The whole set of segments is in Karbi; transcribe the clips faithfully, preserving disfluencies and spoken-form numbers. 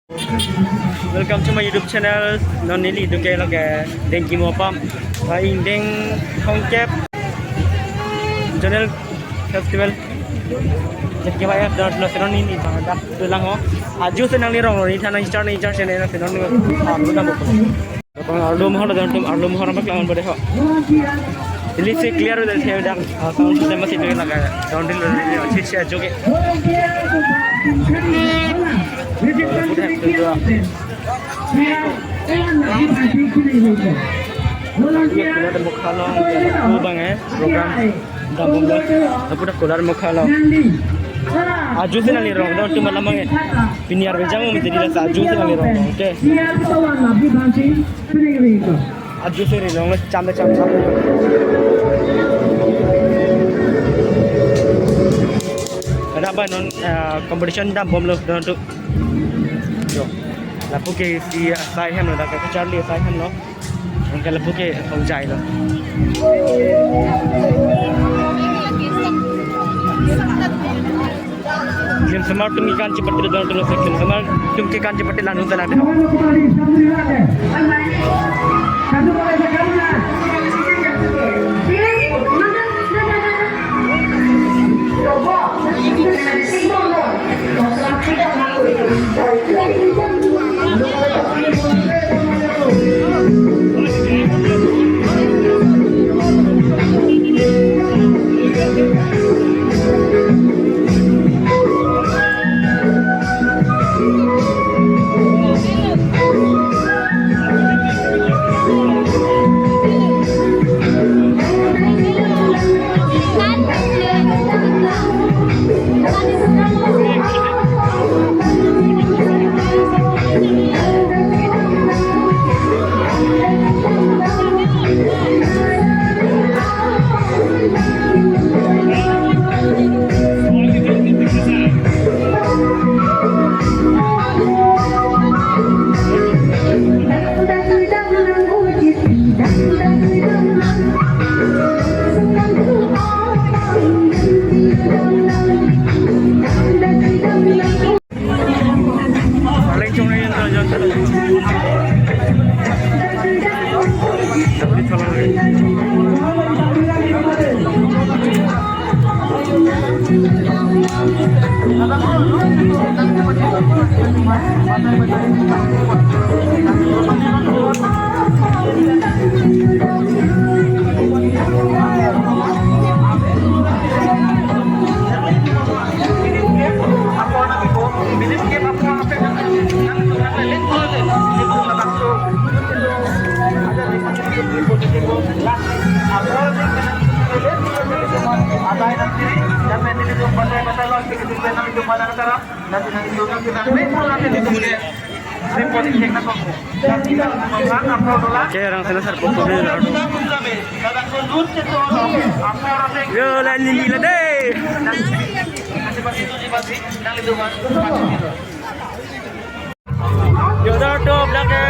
Welcome to my YouTube channel. Non neli duke lake Dengkimo apam. Ah, ingdeng thomkep Zonal Festival. Jadi kita ya, dan lo senon ini bang dak tulang ho. Ajo senang ni rong ni thana inchar ni inchar channel senon ni. Ah, lu nang buku. Abang arlo mohor dan tum arlo mohor apa kelangan pada ho. Ili si clear dan saya dak, ah, sound system masih dulu lagi. Sound dulu ni, si si ajo ke. Udah tu dua. Kular mukha along, ku bang eh, program dambomlo, lapu dak kular mukha along. Ajo si nangli rong, dong cuma lamang eh. Pini arve jang mesti di rasa ajo si nangli rong, oke. Ajo si nangli rong, cham cham cham. Ada apa non, eh, competition dambomlo, dong tu. Yo. Lapu ke si asai hem lo, dak ke Charlie asai hem lo. Anke lapu ke hong jai lo. Klim semar tum ikan cepat tidak dalam terus klim semar tum ke ikan cepat tidak nonton ada. Oke, orang sana sarpo kumpul lo. Yo, lain ini lah deh. Yo, dah tu, dah ke.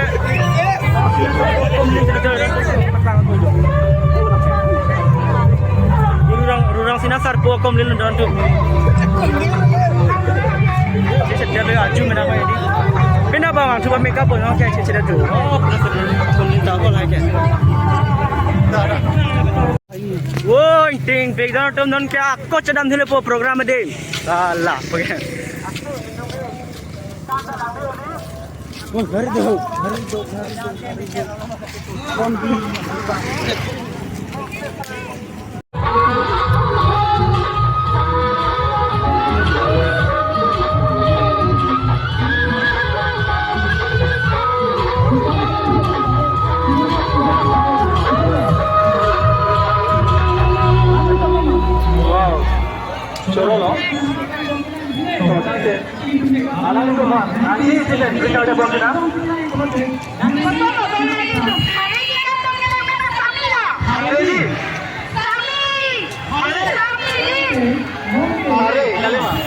Rurang, rurang sina sarpo akom lilo don tu. Cheche dia le aju mena ko ini. Pina bang, coba makeup pun, oke, cheche dia tu. Oh, pina sarpo akom lilo tak apa lah ke. Dah, dah. Woi, ting, background atum non ke ako chedam thile po program de. Salah, oke. Wow. Chorolo. Alang itu, Bang. Nanti sila, berikan ada buat kita. Hari ini. Hari, kali, Bang.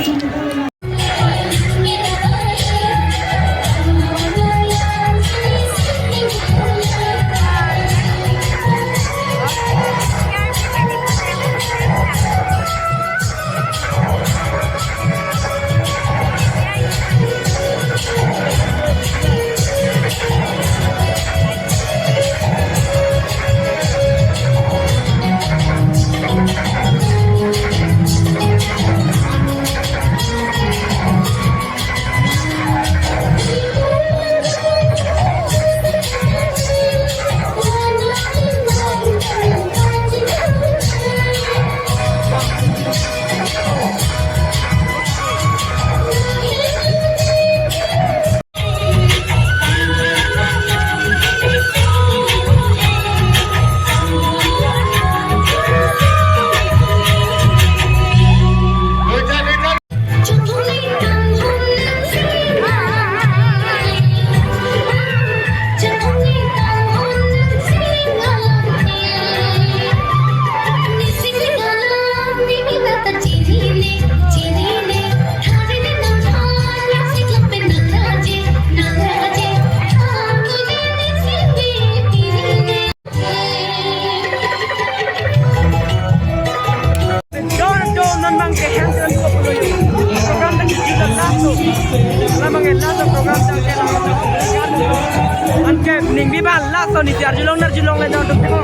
Anke ningbi ban laso niti arjulong narjulong le jang dukte ko.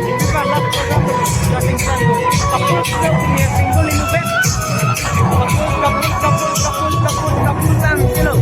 Ningbi ban laso program. Couples, couples, single, single, single. Couples, couples, couples, couples, couples, couples, silo.